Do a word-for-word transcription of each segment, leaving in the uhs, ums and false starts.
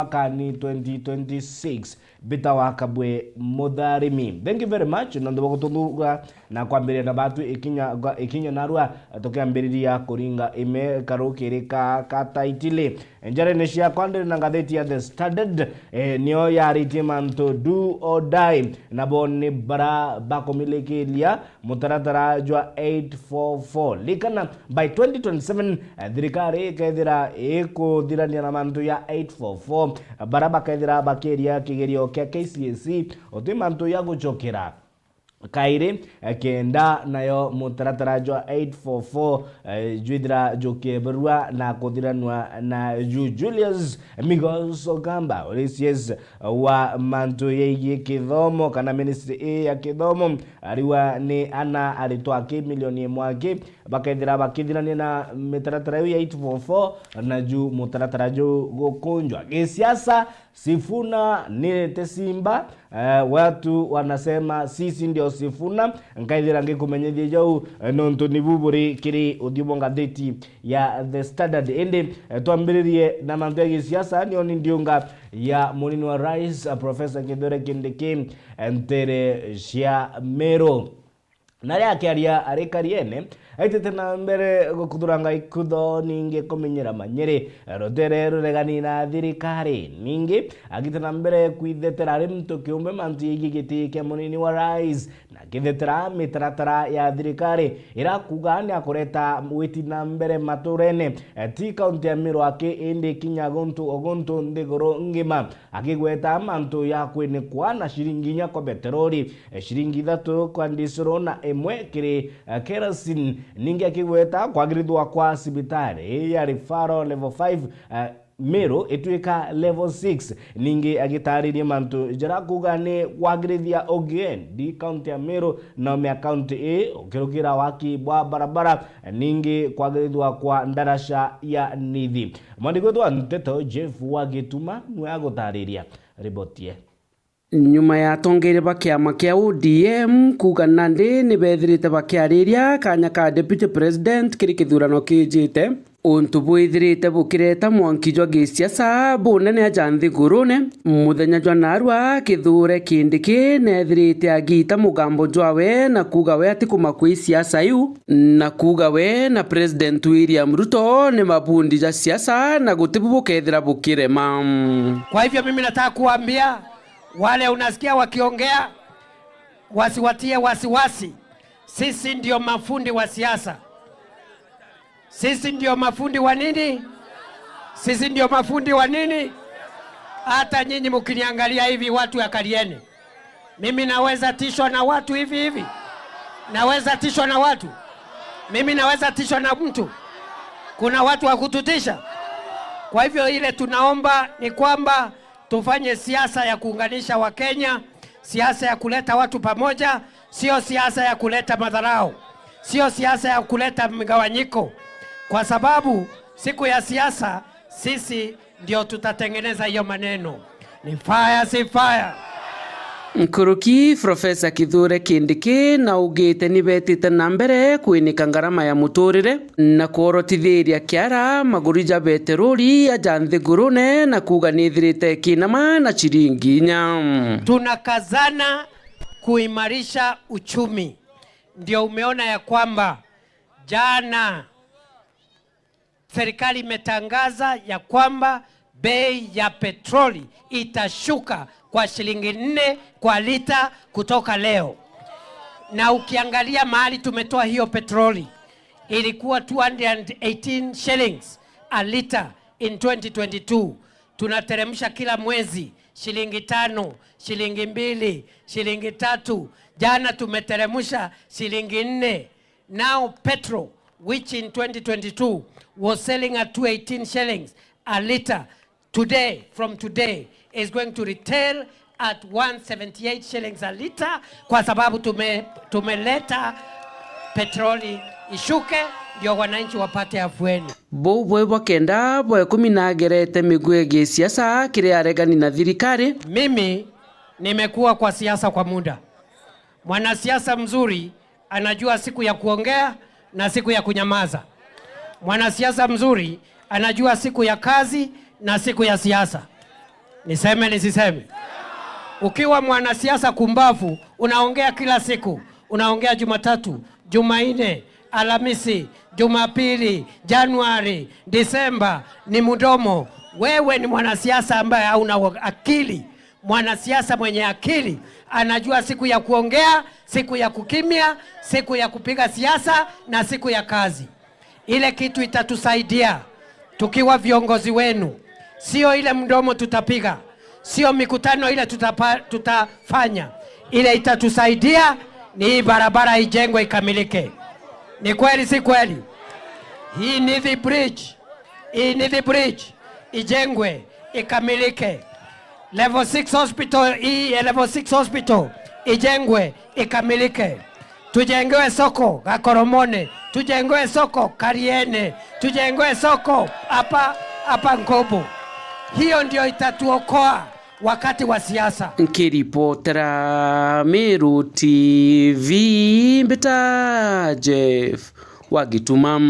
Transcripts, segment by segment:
mwakani twenty twenty-six. Mbita wa Kabwe Mutharimi. Thank you very much nontu bwa gututhuga na kwambiriria na batu ikinya, ikinya narua tukiambiriria kuringa ime karukiri ka, ka taitili. Njarene ciakwa ndiri na ngatheti ya The Standard, eh, niyo yaritie mantu do or die, nabo ni bara bakumilikiria mutaratara jwa eight four four. Likana, by twenty twenty-seven, eh, thirikari ikethira ikuthirania na mantu ya eight four four, bara bakethira bakiria kigerio kia K C S E, uti mantu ya gucokera kairi, eh, kenda nayo mutaratara jwa eight four four, eh, jwithira jukieberua na kuthiranua na ju. Julius Migos Ogamba, uri C S wa mantu yegii kithomo kana ministry ii ya kithomo, ariwa ni ana aritwa aki milioni imwe aki bakethira bakithirania na mitaratara iu ya eight four four na ju mutaratara ju gukunjwa. Gisiasa, Sifuna nirete simba, eh, watu wanasema sisi ndio Sifuna. Nkaithira ngikumenyithia jau, eh, nontu nibu buri kiri uthiu bwa ngatheti ya The Standard. Indi, eh, twambiririe na mantu ya gisiasa, nio ni ndiunga ya munini wa rais, eh, Professor Kithure Kindiki, eh, ntere cia Meru. Na riria akiaria ari Kariene, aitite na mbere gukuthuranga ikutho, ningi kumenyera manyiri rutere ruregani na thirikari. Ningi agite na mbere kwithetera ari muntu kiumbe mantu yegii giti kia munini wa rais, na akithetera mitaratara ya thirikari ira akuuga ni akureta witi na mbere maturene, eh, ti kaunti ya Meru aki, indi kinya guntu o guntu nthiguru ngima. Akigweta mantu ya kwinikwa na ciringi inya kwa beterori, eh, ciringi ithatu kwa ndisuru na imwe kiri, eh, kerosene. Ningi akigweta kwagirithwa kwa cibitari ya referral level five, eh, Meru itwika level six. Ningi agitariria mantu jara kuuga ni kwagirithia ugendi kaunti ya Meru na umea kaunti ii, ukirukira waki bwa barabara, ningi kwagirithwa kwa ndaraca ya Nithi. Mwandiki wetu wa nteto Jeff wa Gituma niwe agutariria riboti ye. Nyuma ya atongeria ba kiama kia O D M kuuga nandi ni bethirite bakiariria kanya ka Deputy President kiri kithurano kijite, untu bwithirite bukireta mwanki jwa gisiasa bunene aja nthigurune, muthenya jwa narua Kithure Kindiki neethirite agiita mugambo jwawe na kuuga we atikumakua isiasa iu, na kuuga we na President William Ruto ni mabundi ja siasa na gutibu bukethira bukirema. Kwa hivyo mimi nataka kuambia wale unasikia wakiongea, wasiwatie wasiwasi. Sisi ndio mafundi wa siasa. Sisi ndio mafundi wa nini? Sisi ndio mafundi wa nini? Hata nyinyi mkiniangalia hivi, watu ya Kariene, mimi naweza tishwa na watu hivi hivi? Naweza tishwa na watu? Mimi naweza tishwa na mtu? Kuna watu wa kututisha? Kwa hivyo, ile tunaomba ni kwamba tufanye siasa ya kuunganisha Wakenya, siasa ya kuleta watu pamoja, sio siasa ya kuleta madharau, sio siasa ya kuleta mgawanyiko, kwa sababu siku ya siasa sisi ndio tutatengeneza hiyo maneno. Ni fire, si fire? Nkuruki Profesa Kithure Kindiki naugite ni betite na mbere kwinika ngarama ya muturire na kworotithiria kiara maguri ja beterori aja nthigurune, na kuuga ni ithirite ikinama na ciringi inya. Tunakazana kuimarisha uchumi. Ndio umeona ya kwamba jana serikali imetangaza ya kwamba bei ya petroli itashuka kwa shilingi nne kwa lita kutoka leo. Na ukiangalia mahali tumetoa hiyo petroli, ilikuwa two hundred and eighteen shillings a liter in twenty twenty-two. Tunateremsha kila mwezi shilingi tano, shilingi mbili, shilingi tatu. Jana tumeteremsha shilingi nne. Now petrol, which in twenty twenty-two was selling at two eighteen shillings a liter, today, from today, is going to retail at one seventy-eight shillings a liter, kwa sababu tume-, tumeleta petroli ishuke, ndio wananchi wapate afueni. Buu bwe bwa kenda bwa ikumi nagerete migwi ya gisiasa kiri aregani na thirikari. Mimi nimekuwa kwa siasa kwa muda. Mwanasiasa mzuri anajua siku ya kuongea na siku ya kunyamaza. Mwanasiasa mzuri anajua siku ya kazi na siku ya siasa. Niseme nisiseme? Ukiwa mwanasiasa kumbavu, unaongea kila siku. Unaongea Jumatatu, Jumanne, Alhamisi, Jumapili, Januari, Disemba, ni mdomo. Wewe ni mwanasiasa ambaye hauna akili. Mwanasiasa mwenye akili anajua siku ya kuongea, siku ya kukimya, siku ya kupiga siasa na siku ya kazi. Ile kitu itatusaidia tukiwa viongozi wenu, sio ile mdomo tutapiga, sio mikutano ile tutapa-, tutafanya. Ile itatusaidia ni hii barabara ijengwe, ikamilike. Ni kweli, si kweli? Hii Nithi Bridge, hii Nithi Bridge ijengwe, ikamilike. Level six hospital, hii ya level six hospital ijengwe, ikamilike. Tujengewe soko Gakoromone, tujengewe soko Kariene, tujengewe soko hapa, hapa Nkobo. Hiyo ndio itatuokoa wakati wa siasa. Nkiripotera Meru T V, mbita Jeff wa Gituma.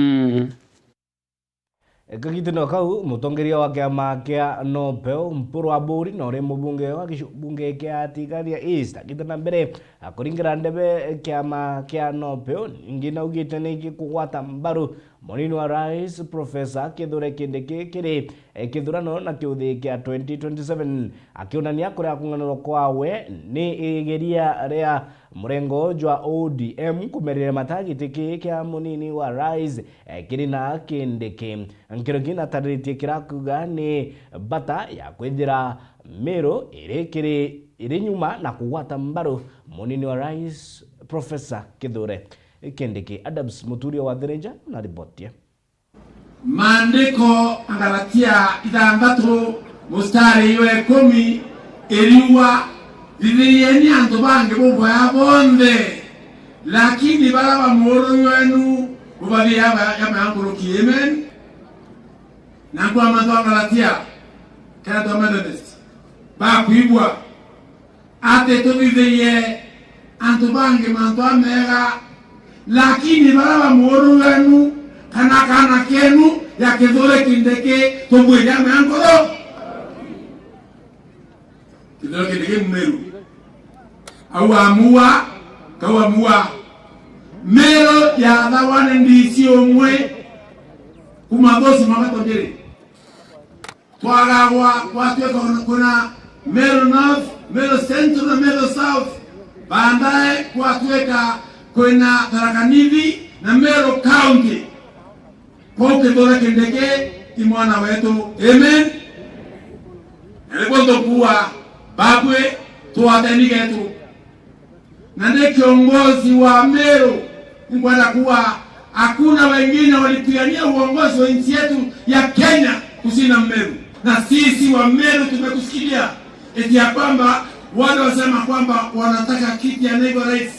Kagitino kau, mutongeria wa kiama kia Nopeu, Mpuru Aburi, na uri mubunge wa gicungi kia Tigania East, agite na mbere akuringira ndebe kiama kia Nopeu, ningi naugite ni gikugwata mbaru munini wa rais, Professor Kithure Kindiki, kiri, eh, kithurano na kiuthi kia twenty twenty-seven, akionania kuria kung'anurwa kwawe ni igeria ria murengo jwa O D M kumereria mata giti kii kia munini wa rais, eh, kiri na Kindiki. Nkiroki natariritie kirakuga ni bata ya kwithira Meru iri kiri, iri nyuma na kugwata mbaru munini wa rais, Professor Kithure Kindiki. Adams Muturia wa Thirinja na riboti. Maandiko, Agalatia ithanthatu, mustari jwa ikumi, iriuga, "Thithirieni antu bangi buboya bonthe, lakini baria ba muurui wenu bubathithia ya, ya mea nkuruki." Amen. Na nkwa mantu Agalatia, kana twa Methodist, bakwigua, ati tuthithirie antu bangi mantu amega, lakini baria ba muurui wenu kana kaana keenu ya Kithure Kindiki, tubwire amea nkoro. Kithure Kindiki Mumeru. Au amua, kau amua. Meru yathawa ni D C umwe kuma Thusi Mamatonjiri. Twagagwa gwatuika kwina Meru North, Meru Central na Meru South. Baadaye gwatuika kwina Tharaka Nithi na Meru County. Kwou Kithure Kindiki i mwana wetu. Amen. Na niguo ntukuwa babwi twateni getu. Na ni kiongozi wa Meru, nkwenda kuwa hakuna wengine walipigania uongozi wa nchi yetu ya Kenya kushinda Meru. Na sisi wa Meru tumekusikia eti ya kwamba wale wasema kwamba wanataka kiti ya naibu rais,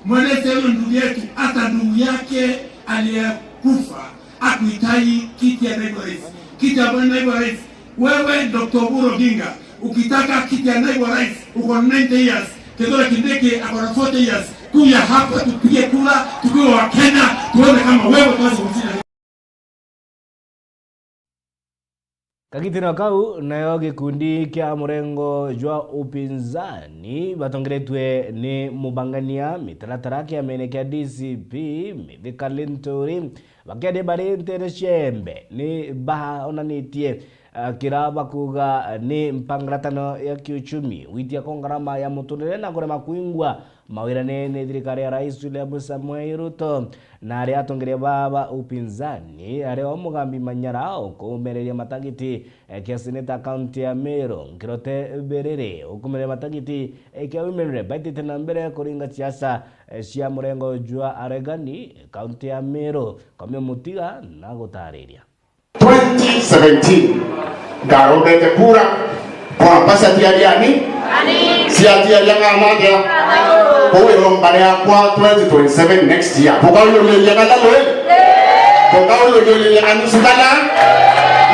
mweleze huyo ndugu yetu, hata ndugu yake aliyekufa hakuhitaji kiti ya naibu rais. Kiti ya naibu rais, wewe Doctor Oburu Odinga, ukitaka kiti ya naibu rais, uko na ninety years, Kithure Kindiki ako na forty years. Kuja hapa tupige kura, tukiwa wa Kenya, tuone kama wewe utaweza kushinda. Kagitino kau, nayo gikundi kia murengo jwa upinzani batongeretue ni mubangania mitaratara kiamene kia D C P, Mithika Linturi, bakiaria bari ntere cia Embe, ni baonanitie, ah, kira bakuga ni mpangaratano ya kiuchumi, gwitia kwa ngarama ya muturire na kurema kuingwa mawirane ni thirikari ya Rais William Samoei Ruto. Na aria atongeria ba, ba upinzani, aria o Mugambi Manyara ukumereria matagiti, eh, kia seneta kaunti ya Meru, Nkirote Biriri ukumereria matagiti, eh, kia women rep, baitite na mbere kuringa siasa, eh, cia murengo jwa aregani kaunti ya Meru. Komio Mutiga na gutariria. Twenty seventeen, ndarombete kura kwa mbasa tiariani, cia tiaria ng'ana atia. Kwoguo iromba riakwa twenty twenty-seven next year, bukauyuriria Gathalu, eh? Bukauyuriria Kanusu kana?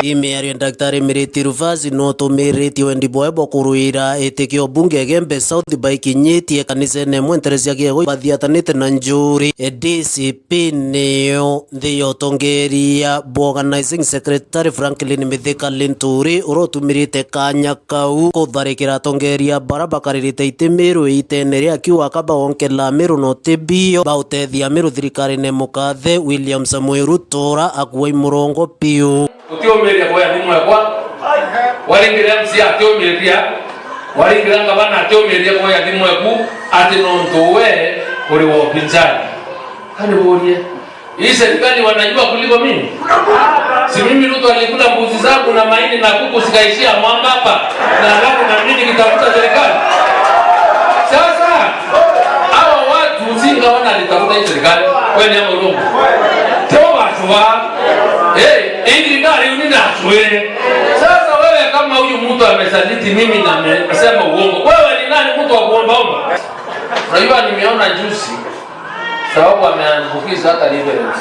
Ii miario ya Daktari Miriti Ruvasi no tumiritie wendi bwawe bwa kurwira iti kia ubunge Igembe South baikinyitie kanisene imwe ntere cia Kiego bathiatanite na njuri. D C P niyo nthi ya utongeria bwa Organizing Secretary Franklin Mithika Linturi, uria utumirite kanya kau kutharikira atongeria bara bakaririte iti Miru iitene ria akiuga ka bagonkela Miru na uti bio bautethia Miru thirikarine mukathe William Samoei Ruto uria akuai murongo piu. Utiumiria kuoya thimu ekwa, waringira M C A atiumiria, waringira ngavana atiumiria kuoya thimu eku, ati nontu we uri wa upinzani. Kani burie, hii serikali wanajua kuliko mimi? Si mimi Ruto alikula mbuzi zangu na maini na kuku zikaishia mwamba hapa, na alafu na mimi nikitafuta serikali? Sasa hawa watu singa wana alitafuta hii serikali, kweli ama urongo? Teo watu wa, hey, hii serikali unina aswe. Sasa wewe kama huyu mtu amesaliti mimi na amesema uongo, wewe ni nani mtu wa kuombaomba? Unajua nimeona juzi, sababu ameambukiza hata reverend.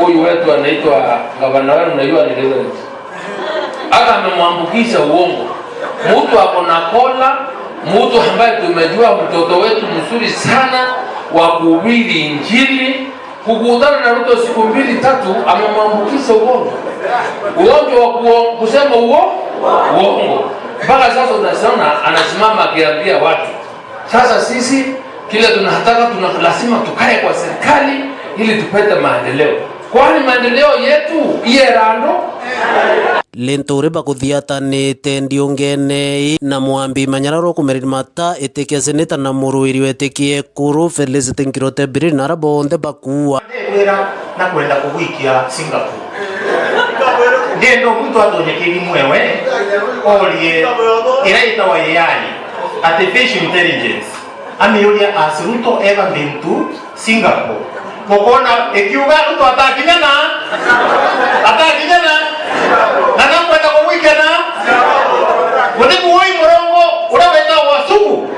Huyu wetu anaitwa gavana wenu, najua ni reverend. Hata amemwambukiza uongo. Mtu ako na kola, mtu ambaye tumejua mtoto wetu mzuri sana wa kuhubiri Injili, kukutana na Ruto siku mbili tatu, amemwambukiza uongo. Uongo wa kuo-, kusema uo-, uongo. Mpaka sasa unasema anasimama akiambia watu, sasa sisi kile tunataka, tuna lazima tukae kwa serikali ili tupate maendeleo. Kwani maendeleo yetu iye rando? Linturi bakuthiatanite ndiungene ii na Mwambi Manyara uria ukumereri mata iti kia seneta na murwiri wetikie kuru Felicity Nkirote Biriri na aria bonthe bakuua. Ndibwira na kwenda kugwikia Singapore. Ndienda muntu atonye kirimu ewe orie ira itawa A I, artificial intelligence. Amiuria, has Ruto ever been to Singapore? Mukona ikiuga Ruto atakinya na, atakinya na, na nakwenda kugwikena. Guti kuui murongo uria wetagwa sugu.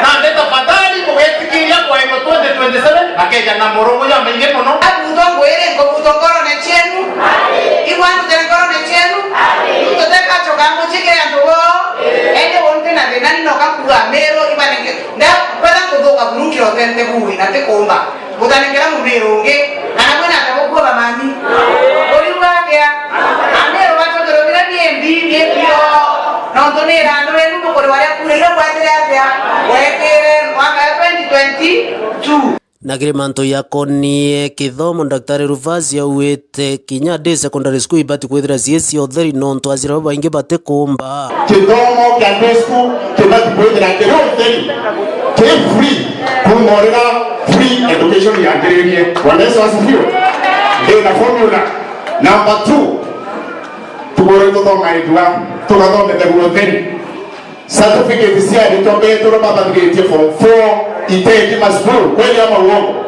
Na nde tafadhali mugetikiria kwairwa twenty twenty-seven, akeja na murongo jamaingi mono. Abuto ngwire, nkubuto nkorone cienu. Igwa ndutene nkorone cienu. Ruto tekacoka mucii kiri antu boo. Indi unti na thina ni noka kuga Miru ibanenge. Nda, kwenda kuthuka buru Nkirote nte bui na ti kuumba. Butanengera mumiru ungi, kana kwina ata bukua bamami. Uriuga atia? Amiru bacokero bira ni mbi, ni bio. Nontu ni irandu rienu bukuri waria kuurire bwetire atia? Bwetire mwaka ya twenty twenty-two. Na kiri mantu yakonie kithomo, Daktari Ruvasi auite kinya day secondary school ibati kwithira cii cia utheri nontu aciari babaingi batikumba. Kithomo kia day school kibati kwithira kiri utheri, kiri free, kuuma urira free education yambiririe. Bwana Yesu asifiwe. Ndi na formula. Number two, tugure tuthoma ithua, tugathomethagua utheri. Certificate cia aritwa betu baria bathiritie form four iteki macukuru, kweli ama uongo?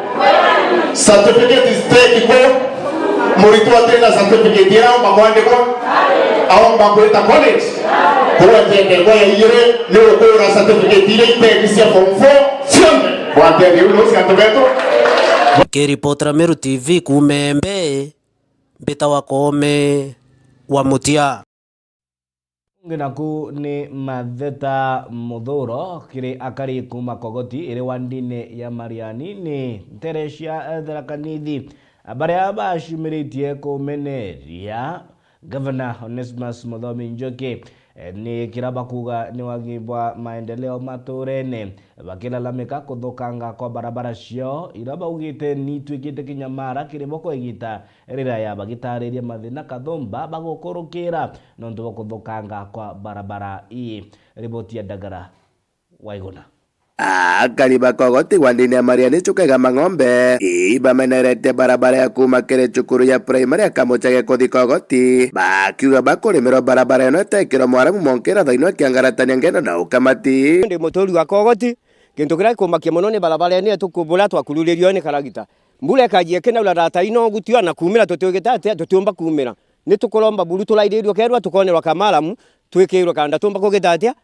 Certificate ziteki ku, muritwa atina certificate ira aumba kwandikwa, aumba gwita college. Kugwetete ngo ya igiri ni ukura certificate iria iteki cia form four cionthe. Bwantethia uu nusi antu betu. Kiripotera Meru T V kuuma Embe, mbita wa Koome wa Mutia. Ungi naku ni Matheta Muthuro kiri akari kuuma Kogoti iri wandine ya Mariani ni ntere cia Tharaka Nithi, baria bacumiritie kumeneria Gavana Onesmus Muthomi Njuki, eh, ni kira bakuga ni wagi bwa maendeleo maturene, bakilalamika kuthukanga kwa barabara ciao, ira baugite ni itwikite kinyamara kiri bo kwa igita riraya, bagitariria mathina kathumba bagukurukira nontu bwa kuthukanga kwa barabara ii. Riboti ya Ndagara Waiguna. Akari ba Kogoti wandini ya Mariani Chuka Igamba Ng'ombe, ii bamenerete barabara ya kuuma kiri cukuru ya primary ya Kamuchage kuthi Kogoti, bakiuga bakurimirwa barabara ino itekirwa mwaramu monkira thaini wa kiangaratania ngendo na ukamati. Ndi muturi wa Kogoti, gintu kiria gikumakia mono ni barabara ino yetu ku-, buria twakururirio ni karagita. Mbura ikajia ikinaura rata ino gutio na kuumira tutiugite atia, tutiumba kuumira. Ni tukuromba buru turairirue kerwa tukonerwa kamaramu, twikirwe kanda tumba kugita atia?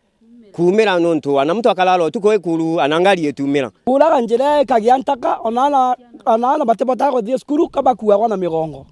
Kuumira nontu ana muntu akarara utuku ikuru ana ngari itiumira. Kuuraga njira ikagia ntaka, ona ana, ona ana batibotaga kuthii cukuru ka bakuagwa na migongo.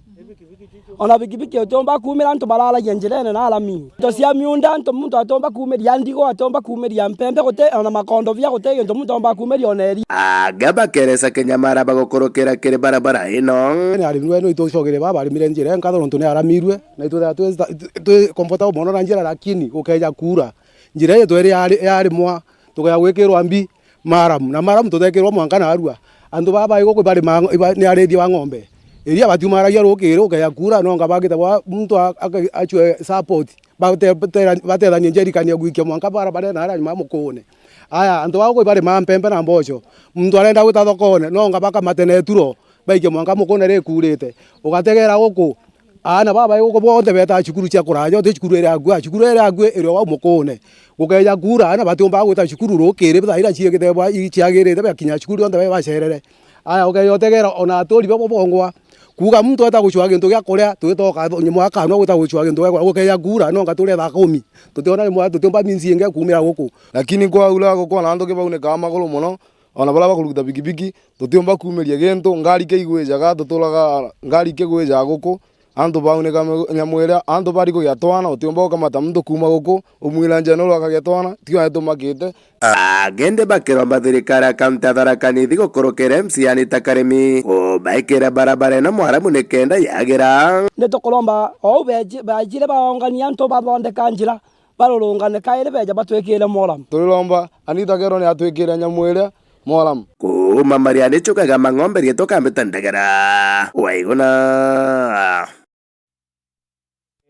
Ona bikibiki utiumba kuumira antu bararagia njirene na arami. Into cia miunda, antu muntu atiumba kuumiria ndigo, atiumba kuumiria mpembe, guti ona makondobia, guti gintu muntu aumba kuumiria ona eri. Anga bakeresa kinyamara bagukurukira kiri barabara ino. Ni arimi we no itucogere baba arimire njira nkatho nontu ni aramirwe, na itwithira twi, twi comfortable mono na njira, lakini gukeja kuura, njira iyo tweri yari, yarimwa, tukeja gwikirwa mbi. Maramu, na maramu tutekirwa mwanka narua. Antu baba baiguku bari ma, iba, ni arithia ba ng'ombe. Iria batiumaragia rukiri, ukeja kuura, nonga bagita bwa muntu a, a, acue support. Bate, batera, batethanie njerikani ya gwikia mwanka bara, bare na ara nyuma mukune. Aya, antu baguku bari ma mpembe na mboco. Muntu arenda gwita thokone, nonga bakamate na eturo, baikie mwanka mukune rikurite. Ugategera guku, aana baba baiguku bonthe betaa cukuru cia kuraja, uti cukuru iri akui, cukuru iri akui iri o au mukune. Gukeja kuura, aana batiumbaga gwita cukuru rukiri, thaa iria ciagite bwa, i-, ciagirite, bakinya cukuru onthe bae bacerere. Aya, ukeja utegera ona aturi babo bongwa. Kuuga muntu eta gucua gintu gia kuria, twitoka tho-, nyuma akanwa gwita gucua gintu gia kuria. Gukeja kuura, nonga turia thaa kumi. Tutiona rimwe, tutiumba minsi ingi kuumira guku. Lakini kwaura guku, ona antu ki baunikaa maguru mono, ona baria bakuruta bikibiki, tutiumba kuumiria gintu, ngari ki igwijaga, tuturaga ngari ki igwijaga guku, antu baunika mi-, nyamu iria, antu bari kugia twana, utiumba gukamata muntu kuuma guku, umwira njene uria akagia twana, tio aetumakite. Agende bakiromba thirikari ya kaunti ya Tharaka Nithi gukurukira M C A Anita Karimi, kubaikira barabara ino mwaramu nikenda yagira. Nitukuromba ou beji-, bajire baongania antu bathondeka njira, barurungane kairi beja batwikire moram. Turiromba Anita Kero ni atwikire nyamu iria moram. Kuuma Mariani chukaga mang'ombe rietwa kambita ndagara. Waiguna.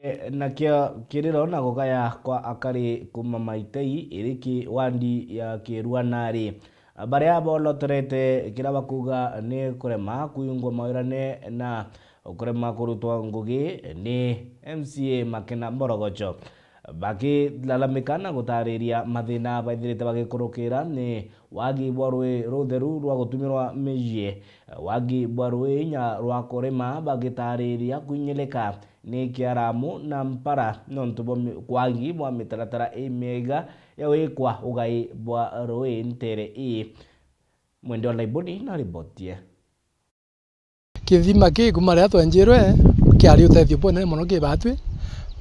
E, nakio kiriro na gukaya kwa akari kuuma Maitei, iriki wandi ya Kirua nari. Baria boloterete kiria bakuuga ni kurema kuyungwa mawirane na kurema kurutwa ngugi ni M C A Makena Mborogocho. Bakilalamika na gutariria mathina baithirite bagikurukira ni wagi bwa rui rutheru rwa gutumirwa micii, wagi bwa rui inya rwa kurima, bagitariria kwinyilika ni kiaramu na mpara nontu bwa mi-, wagi bwa mitaratara imiega ya wikwa ugai bwa rui ntere ii. Mwende wa Laiboni na riboti ye. Kithima kii kuuma riria twenjirwe kiari utethio bunene mono ki batwi,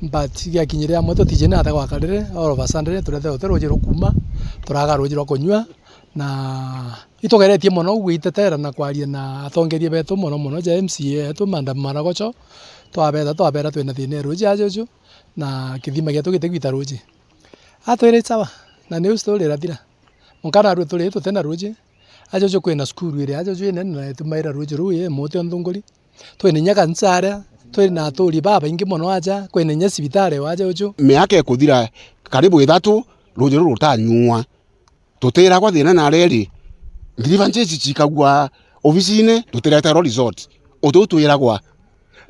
but giakinyire amwe tutiji na ata gwakarire, all of a sudden turethirwe tuti ruuji rwa kuuma, turaga ruuji rwa kunyua, na itugeretie mono gwitetera na kwaria na atongeria betu mono mono ja M C A yetu, Madam Mborogocho, twabetha twabera twina thina e ruuji ajuju, na kithima gietu gitigwita ruuji. Atwire sawa, na niu story irathira. Mwanka narua turi tutina ruuji. Ajuju kwina cukuru iri ajuju inene na itumaira ruuji ruu i muti o nthunguri. Twina inya kanisa aria, twina aturi babaingi mono aja, kwina inya cibitari o ajuju. Miaka ikuthira karibu ithatu, ruuji ruru rutanyua. Tutiragwa thina na reri. Grievances cikagua obicine, tutireterwa resort. Utu twiragwa.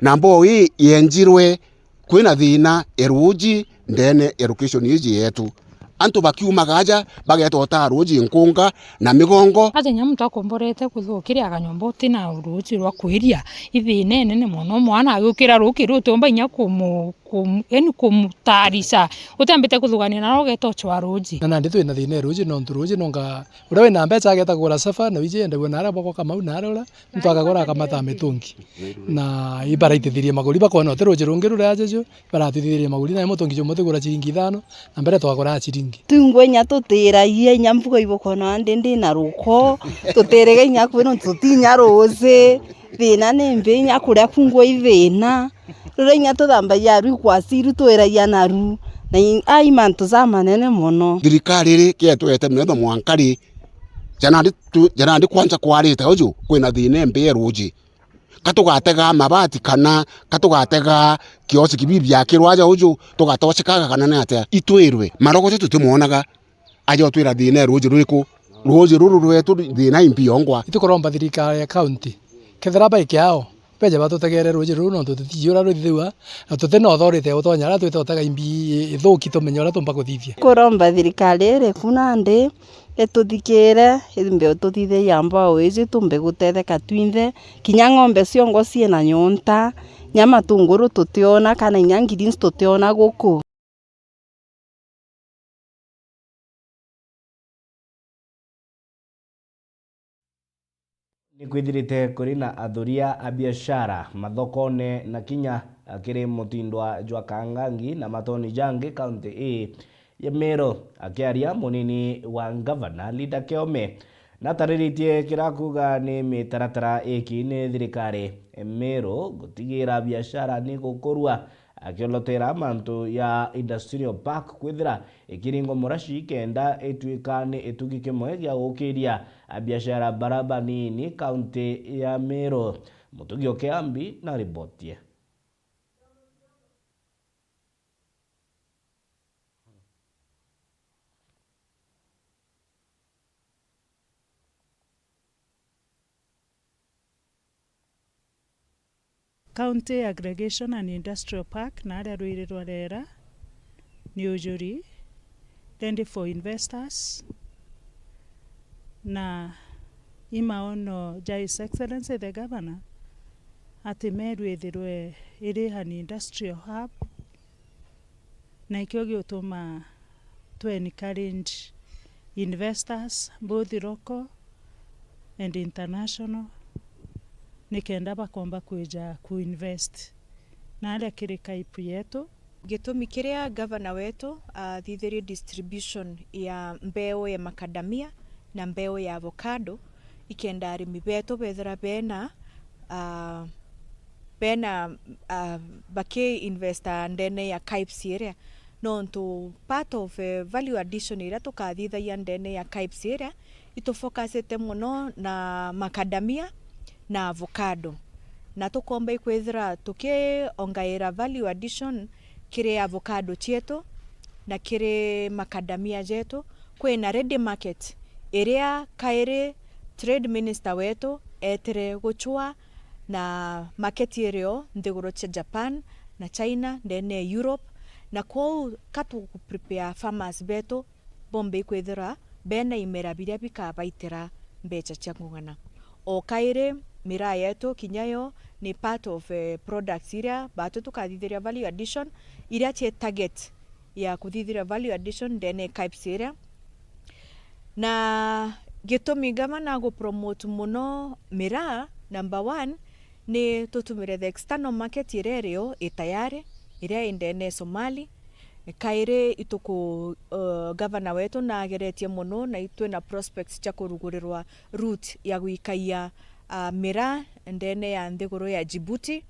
Na mboo ii yenjirwe kwina thina e ruuji ndene e location iji yetu. Antu bakiumaga aja, bageeta utaa ruuji nkunga na migongo. Aja inya muntu akomborete kuthukiria kanyomba utina ruuji rwa kwiria, i thina inene mono. Mwana agiukira rukiri utiumba inya kumu-, kumu-, yani kumutarica, utiambite kuthugania naro ugeeta ucwa ruuji. Na nandi twina thina e ruuji, nontu ruuji nonga uria wina mbeca ageeta kugura suffer, na wiji endagua na aria bwakwa Kamau na aria uria. Muntu akagura akamata mitungi. Na ibaraitithirie maguri, bakona uti ruuji rungi ruria ajuju, ibaratwitithirie maguri, nayo mutungi jumwe tigura ciringi ithano, na mbere twaguraga ciringi. Twingwa inya tutiragia inya mbuga ibukona ndi ndi na ruko, tutirega inya kwina ntu tutinya ruuji, thina ni mbi inya kuria kungwa i thina. Ruria inya tuthambagia aru ikwasi iru twiragia naru, na i-, ai mantu jamanene mono. Thirikari iri kietwete metho mwanka ri, janandi tu-, janandi kwanja kwarite uju kwina thina imbi e ruuji. Ka tugatega mabati kana ka tugatega kiosi kibibi biakirwa aja uju, tugatocekaga kana ni atia? Itwirwe, Mborogocho tutimwonaga, aja utwira thina e ruuji rwiku? Ruuji ruru rwetu thina imbi yongwa. Itukuromba thirikari ya county, kethira bai kiao, beje batutegere ruuji ruru, nontu tutiji uria ruthithua, na tutina authority ya gutonya aria twite utega imbi ithuki tumenye uria tumba kuthithia. Kuromba thirikari iri ku nandi, ituthikire, imbe ututhithiria mbao iji tumbe gutetheka twinthe, kinya ng'ombe ciongwa ciina nyonta, nya matunguru tutiona, kana inya greens tutiona guku. Ni kwithirite kuri na athuria a biashara mathokone na kinya kiri mutindwa jwa Kangangi na matoni jangi kaunti ii ya Meru. Akiaria, munini wa ngavana Linda Kiome natariritie kira kuuga ni mitaratara iki ni thirikari Meru gutigira biashara ni gukurua, akiolotera mantu ya Industrial Park kwithira ikiringwa muraci kenda ituika ni itugi kimwe gia gukiria biashara bara banini kaunti ya Meru. Mutugi Okiambi na riboti. County Aggregation and Industrial Park, na aria rwiri rwa rera ni ujuri, ready for investors, na i maono ja His Excellency the Governor ati Meru ithirwe iri an industrial hub, na ikio giutuma tu encourage investors, both local and international, nikenda bakomba kwija ku invest naria kiri KAIP yetu. Gitumi kiria gavana wetu athithirie distribution ya mbeu ya macadamia na mbeu ya avocado, ikenda arimi betu bethira bena, ah, bena, ah, baki investa ndene ya KAIPS iria, nontu part of, eh, value addition iria tukathithagia ndene ya KAIPS iria, itufocusite mono na macadamia na avocado, na tukomba ikwithira tukiongaira value addition kiri avocado cietu na kiri macadamia jetu. Kwina ready market iria kairi trade minister wetu etire gucua na market irio nthiguru cia Japan na China ndene ya Europe, na kwou ka tuku prepare farmers betu bombe ikwithira bena imera biria bikabaitira mbeca cia ngung'ana. O kairi, miraa yetu kinya yo ni part of, eh, products iria batu tukathithiria value addition, iria cie target ya kuthithiria value addition ndene KAIPS iria. Na gitumi gavana agu promote mono miraa, number one, ni tutumire the external market iria irio i tayari, iria i ndene Somali. Kairi ituku, uh, gavana wetu nageretie mono, na itwina prospects cia kurugurirwa route ya gwikaia, uh, miraa ndene ya nthiguru ya Djibouti,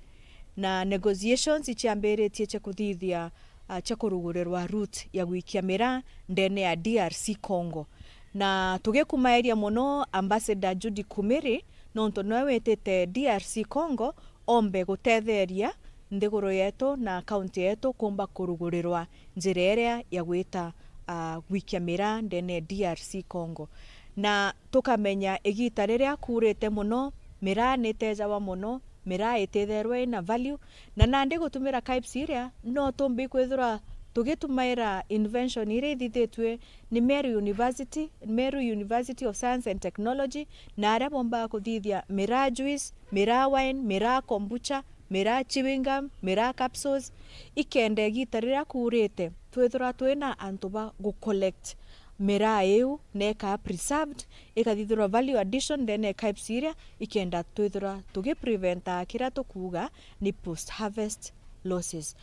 na negotiations iciambiritie cia kuthithia, uh, cia kurugurirwa route ya gwikia miraa ndene ya D R C Congo. Na tugikumaeria mono Ambassador Judy Kumiri, nontu noe witite D R C Congo ombe gutetheria nthiguru yetu na kaunti yetu kumba kurugurirwa njira iria ya gwita, ah, gwikia miraa ndene ya D R C Congo. Na tukamenya igita riria kuurite mono, miraa ni itejawa mono, miraa ititherwe ina value, na nandi gutumira KAIPS iria, no tumbi kwithirwa tugitumaira invention iria ithithitue ni Meru University, Meru University of Science and Technology, na aria bombaga kuthithia miraa juice, miraa wine, miraa kombucha, miraa chewing gum, miraa capsules, ikenda igita riria kuurite twithirwa twina antu ba gu collect miraa iu na ikaa preserved, ikathithirwa value addition ndene ya KAIPS iria, ikenda twithirwa tugipreventa kiria tukuuga ni post harvest losses.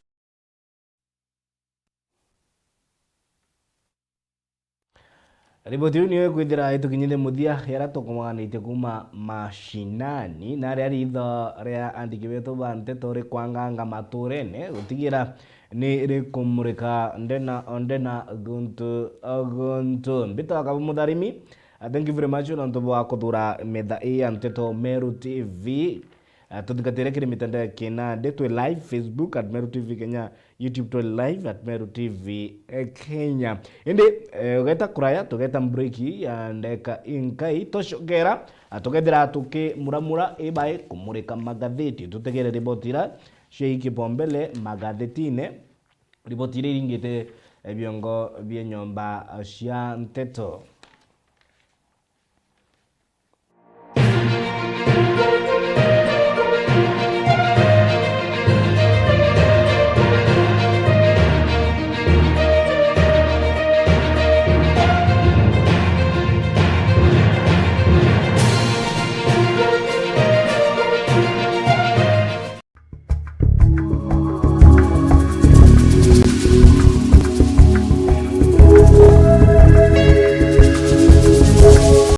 Riboti iu niyo ikwithira itukinyithia muthia yaria tukumaganitie kuuma mashinani, na aria riitho ria andiki betu ba nteto rikwanganga maturene gutigira ni rikumurika ndena o ndena guntu o guntu. Mbitagwa Kabu Mutharimi. Ah, thank you very much nontu bwa kuthura metha ii ya nteto Meru T V. Ah, tuthingatire kiri mitandao ya kinandi, twi live Facebook at Meru T V Kenya, YouTube twi live at Meru T V, eh, Kenya. Indi, eh, ugeta kuraya, tugeta break ya ndeka inkai, tucokera, ah, tugethira tukimuramura ibai kumurika magatheti, tutegere riboti ira cia ikibombele magathetiine, riboti iria iringite, eh, biongo bia nyomba, ah, cia nteto.